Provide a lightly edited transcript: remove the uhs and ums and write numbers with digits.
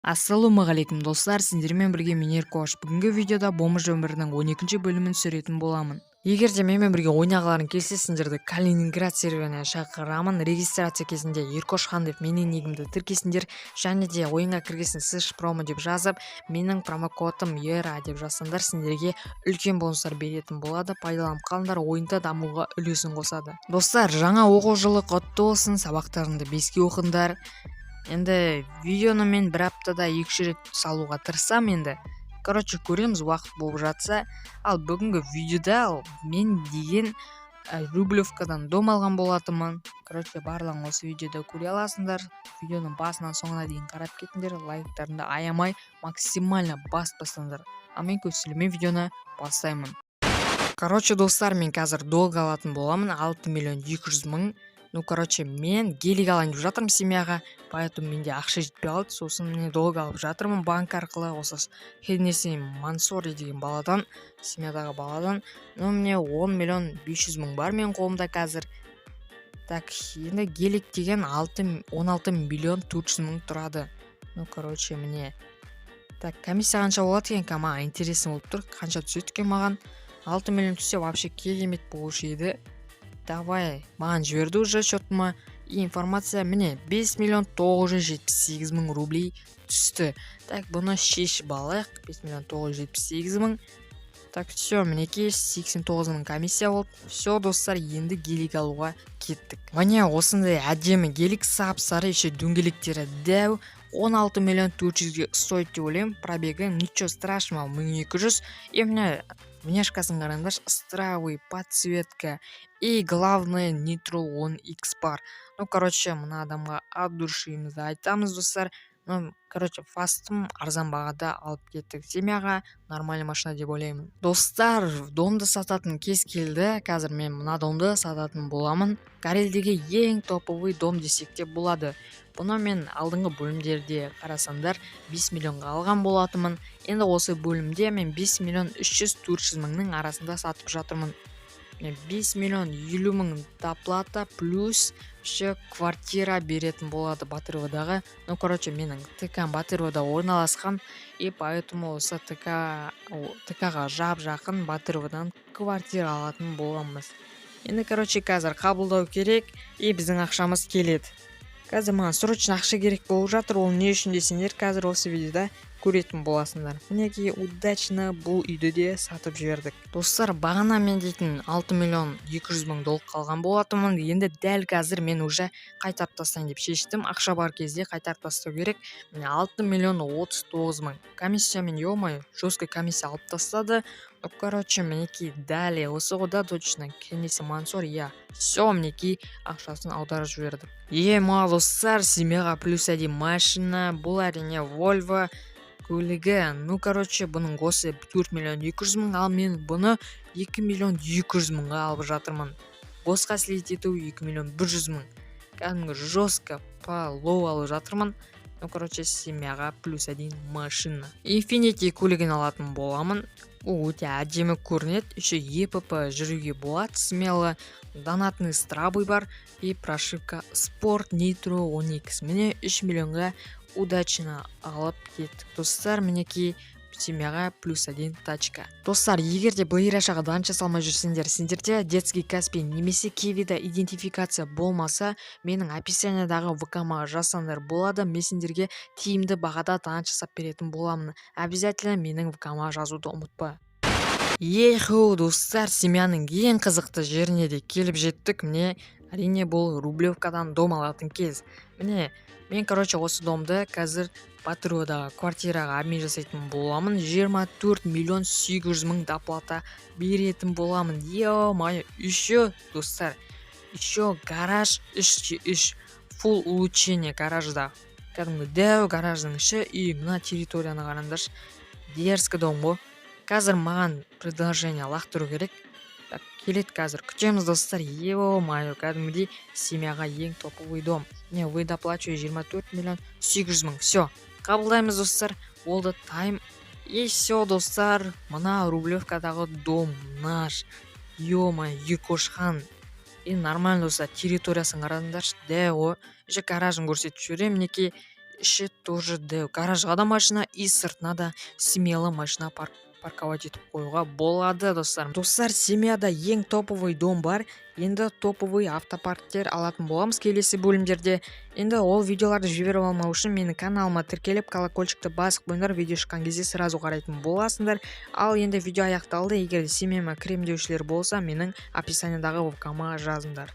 Ассалаумағалейкум, достар! Сендермен бірге мен, Еркош. Бүгінгі видеода бомж өмірінің 12 бөлімін түсіретін боламын. Егер де менімен бірге ойнағыларың келсе, сендерді Калининград серверіне шақырамын. Регистрация кезінде «Еркош хан» деп менің нигімді тіркесіңдер және де ойынға кіргесін /промо деп жазып, менің промокодым ера деп жазсаңдар, сендерге үлкен бонустар беретін болады. Пайдаланып қалыңдар, ойында дамуға үлесін қосады. Достар, жаңа оқу жылы құтты болсын! Сабақтарыңды беске оқыңдар. Енді видеоны мен бір аптада екі үш рет салуға тырысамын. Енді, короче, көреміз уақыт болып жатса. Ал бүгінгі видеода мен деген Рублевкадан дом алған болатынмын. Короче, барлығын осы видеода көре аласыңдар. Видеоның басынан соңына дейін қарап кетіңдер, лайктарыңды аямай максимально басып тастаңдар. Ал мен көп сөйлемей видеоны бастаймын. Короче, достар, мен қазір долг алатын боламын, 6 миллион 200 мың. Ну, короче, мен гелик алайын деп жатырмын семьяға, поэтому менде ақша жетпей қалды. Сосын міне, долг алып жатырмын банк арқылы, осы Хеннеси Мансори деген баладан, семьядағы баладан. Ну, міне, 10 миллион 500 мың бар менің қолымда қазір. Так, енді гелик деген 6, 16 миллион 400 мың тұрады. Ну, короче, міне. Так, комиссия қанша болады екен, маған интересно болып тұр, қанша түседі екен маған? 6 миллион түссе, вообще керемет болушы еді. Давай, маған жіберді уже счетыма и информация. Міне, 5 миллион 978 мың рублей түсті. Так, бұны шешіп алайық, 5 миллион 978 мың. Так, все, мінекей, 89 мың комиссия болды. Все, достар, енді гелик алуға кеттік. Міне, осындай әдемі гелик, сап сары, еще дөңгелектері дәу, 16 миллион 400-ге стоит деп ойлаймын. Пробегі ничего страшного, 1200. И міне, внешкасын қараңдаршы, стравый подсветка и, главное, нитро 10 x бар. Ну, короче, мына адамға от души айтамыз, достар. Ну, короче, фастым арзан бағада алып кеттік семьяға, нормальный машина деп ойлаймын. Достар, домды сататын кез келді. Қазір мен мына домды сататын боламын. Карелдегі ең топовый дом десек те болады. Бұны мен алдыңғы бөлімдерде қарасаңдар, 5 миллионға алған болатынмын. Енді осы бөлімде мен 5 миллион 300-400 мыңның арасында сатып жатырмын. 5 миллион 50 мың доплата, плюс еще квартира беретін болады Батыровадағы. Ну, короче, менің ТК Батыровада орналасқан, и поэтому осы ТК-ға жап жақын Батыровадан квартира алатын боламыз. Енді, короче, қазір қабылдау керек, и біздің ақшамыз келеді. Қазір маған срочно ақша керек болып жатыр. Ол не үшін десеңдер, қазір осы видеода көретін боласыңдар. Мінекей, удачно бұл үйді де сатып жібердік. Достар, бағана мен дейтін 6 миллион 200 мың долг қалған болатынмын. Енді дәл қазір мен уже қайтарып тастайын деп шештім. Ақша бар кезде қайтарып тастау керек. Міне, 6 миллион 39 мың комиссиямен. Ё-моё, жесткий комиссия алып тастады. Ну, короче, мінекей, далее осы ғой да, точно, Кенесі Мансор, иә. Все, мінекей, ақшасын аударып жібердік. Ема, достар, семьяға плюс один машина. Бұл, әрине, Вольво көлігі. Ну, короче, бұның осы 4 миллион 200 мың, ал мен бұны 2 миллион 200 мыңға алып жатырмын. Босқа слить ету 2 миллион 100 мың. Кәдімгі жестко по лоу алып жатырмын. Ну, короче, семьяға плюс один машина. Инфинити көлігін алатын боламын. Ол өте әдемі көрінеді, еще епп жүруге болады смело, донатный страбы бар и прошивка спорт нитро 10x. Міне, 3 миллионға удачно алып кеттік. Достар, мінекей, семьяға плюс один тачка. Достар, егер де Блейрашаға данша салмай жүрсеңдер, сендерде детский Каспи немесе Кивида идентификация болмаса, менің описаниядағы ВК-ма жазсаңдар болады. Мен сендерге тиімді бағада данша жасап беретін боламын. Обязательно менің ВК-ма жазуды ұмытпа. Еху, достар, семьяның ең қызықты жеріне де келіп жеттік. Міне, әрине, бұл Рублевкадан дом алатын кез. Міне, мен, короче, осы домды қазір Батыровадағы квартираға обмен жасайтын боламын. 24 миллион 800 мың доплата беретін боламын. Ё-моё, еще, достар, еще гараж 3 үш, фулл улучшение гаражда, кәдімгі дәу гараждың іші. И мына территорияны қараңдаршы, дерзкий дом ғой. Қазір маған предложение лақтыру керек. Так, келеді қазір, күтеміз, достар. Ё-моё, кәдімгідей семьяға ең топовый дом. Не, вы доплачиваю 24 миллион 800 мың. Все, қабылдаймыз, достар, болды, тайм. И все, достар, мына Рублевкадағы дом наш. Ё-моё, Еркошхан и нормально. Достар, территориясын қараңдаршы, дәу ғой. Еще гаражын көрсетіп жіберемін. Мінекей, Іші тоже дәу, гаражға да машина и сыртына да смело машина парковать етіп қоюға болады, достар. Достар, семьяда ең топовый дом бар. Енді топовый автопарктер алатын боламыз келесі бөлімдерде. Енді ол видеоларды жіберіп алмау үшін менің каналыма тіркеліп, колокольчикті басып қойыңдар. Видео шыққан кезде сразу қарайтын боласыңдар. Ал енді видео аяқталды. Егер де семьяма кірем деушілер болса, менің описаниядағы ВК-ма жазыңдар.